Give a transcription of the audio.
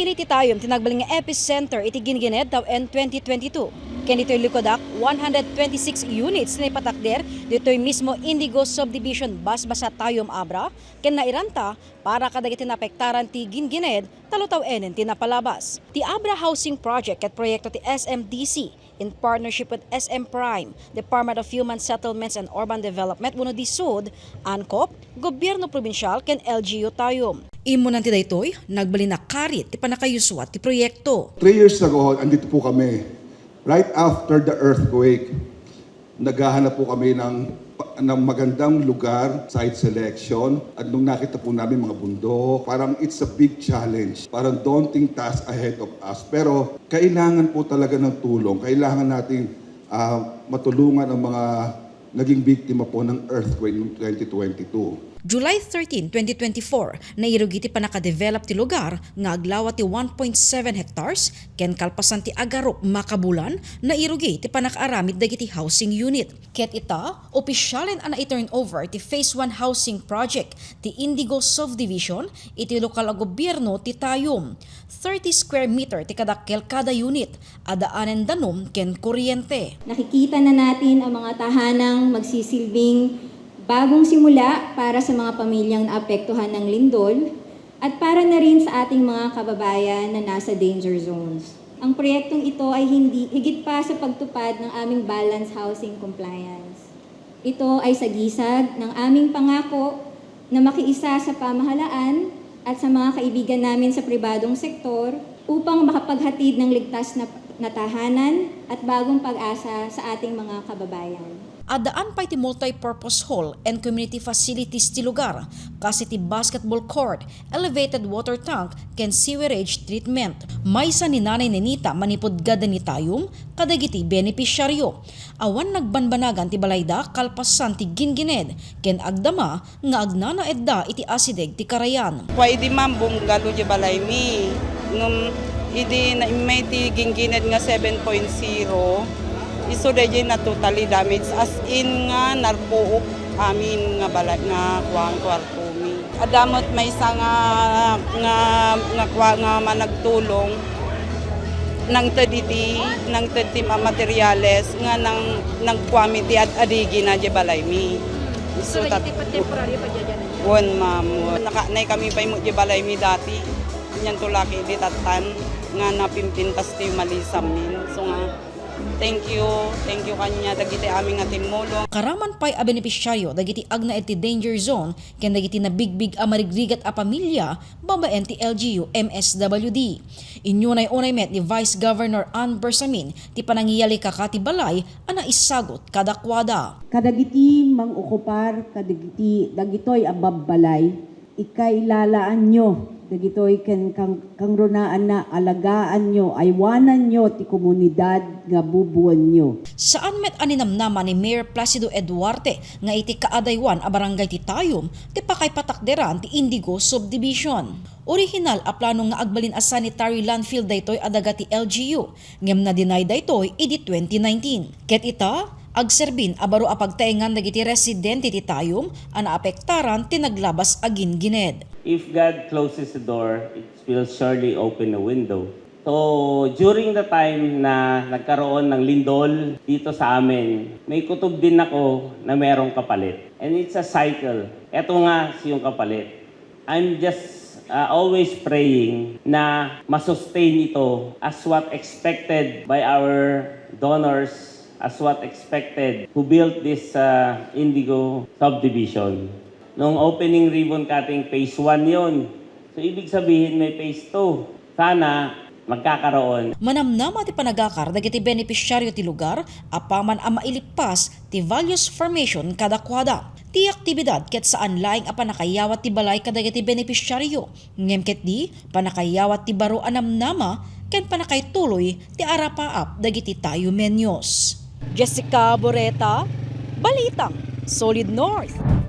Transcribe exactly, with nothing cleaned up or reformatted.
Ili ti Tayum ti nagbalin nga epicenter iti gingined tawen twenty twenty-two. Ken ditoy Likodak, one hundred twenty-six units ti naipatakder ditoy mismo Indigo Subdivision Basbasa Tayum, Abra, ken nairanta para kadagiti naapektaran ti gingined, talutaw-enen ti napalabas. Ti Abra Housing Project ket proyekto ti S M D C in partnership with S M Prime, Department of Human Settlements and Urban Development wenno DSUD, ANCUP, Gobyerno Probinsial ken L G U Tayum. Immunan ti daytoy, nagbalin a karit ti pannakayusua ti proyekto. Three years ago, andito po kami. Right after the earthquake, naghahanap po kami ng, ng magandang lugar, site selection. At nung nakita po namin mga bundok, parang it's a big challenge. Parang daunting task ahead of us. Pero kailangan po talaga ng tulong. Kailangan nating, ah, matulungan ang mga naging biktima po ng earthquake noong twenty twenty-two. July thirteen, twenty twenty-four, nairugi ti pannakadevelop ti lugar nga aglawa ti one point seven hectares ken kalpasan ti agarup makabulan, nairugi ti pannakaaramid dagiti housing unit. Ket ita, opisyalen a nai-turnover ti Phase one Housing Project ti Indigo Subdivision iti lokal a gobyerno ti Tayum. Thirty square meter ti kadakkel kada unit, addaanen danum ken kuryente. Nakikita na natin ang mga tahanang magsisilbing bagong simula para sa mga pamilyang naapektuhan ng lindol at para na rin sa ating mga kababayan na nasa danger zones. Ang proyektong ito ay hindi, higit pa sa pagtupad ng aming balance housing compliance. Ito ay sagisag ng aming pangako na makiisa sa pamahalaan at sa mga kaibigan namin sa pribadong sektor upang makapaghatid ng ligtas na, na tahanan at bagong pag-asa sa ating mga kababayan. Addaan pay ti multi-purpose hall and community facilities ti lugar, kas iti basketball court, elevated water tank, ken sewerage treatment. Maysa ni Nanay Nenita manipud gadda ni Tayum kadagiti benepisyaryo. Awan nagbanbanagan ti balayda kalpasan ti gingined ken agdama nga agnanaedda iti asideg ti karayan. Kua idi, ma'am, bungalow di balaymi. Ngem idi naimmay ti gingined nga seven point zero, isu daydiay na totally damage, as in nga narpuok amin nga balay nga kuan, kwartomi. Adda met maysa nga, nga, nga kua nga managtulong, nangted iti, nangted ti ma-, materyales nga nang, nagkuami ti ad-adigina di balaymi. So, isu tat-, dagiti temporary pay daydiay? Wen, ma'am, wen. Nakaanay kami pay met di balaymi dati. Anianto la ket idi tattan nga napimpintas ti malisammin. So nga, thank you, thank you kaniak dagiti amin nga timmulong. Karaman pay a benepisyaryo dagiti agnaed ti danger zone ken dagiti nabigbig a marigrigat a pamilia babaen ti L G U M S W D. Inyunay-unay met ni Vice Governor Ann Bersamin ti panangiyalikaka ti balay a naisagut kadakuada. Kadagiti mangokupar kadagiti, dagitoy a babbalay, ikailalaanyo dagitoy ken kang-, kangrunaanna, alagaanyo, aywananyo ti komunidad nga bubuenyo. Saan met a ninamnama ni Mayor Placido Eduarte nga iti kaadaywan a barangay ti Tayum ti pakaipatakderan ti Indigo Subdivision. Orihinal a plano nga agbalin a sanitary landfill daytoy a daga ti L G U, ngem na-deny daytoy idi twenty nineteen. Ket ita, agserbin a baro a pagtaengan dagiti residente ti Tayum a naapektaran ti naglabas a gingined. If God closes the door, it will surely open a window. So, during the time na nagkaroon ng lindol dito sa amin, may kutob din ako na merong kapalit. And it's a cycle. Eto nga si yung kapalit. I'm just, uh, always praying na masustain ito as what expected by our donors, as what expected who built this, uh, Indigo subdivision. Nung opening ribbon cutting, phase one yon. So, ibig sabihin, may phase two. Sana magkakaroon. Manamnama ti panagakar dagiti benepisyaryo ti lugar apaman a mailippas ti values formation kadakuada. Ti aktibidad ket saan laeng a pannakayawat ti balay kadagiti benepisyaryo, ngem ketdi pannakayawat ti baro a namnama ken pannakaituloy ti arapaap dagiti Tayumeños. Jessica Boreta, Balitang Solid North.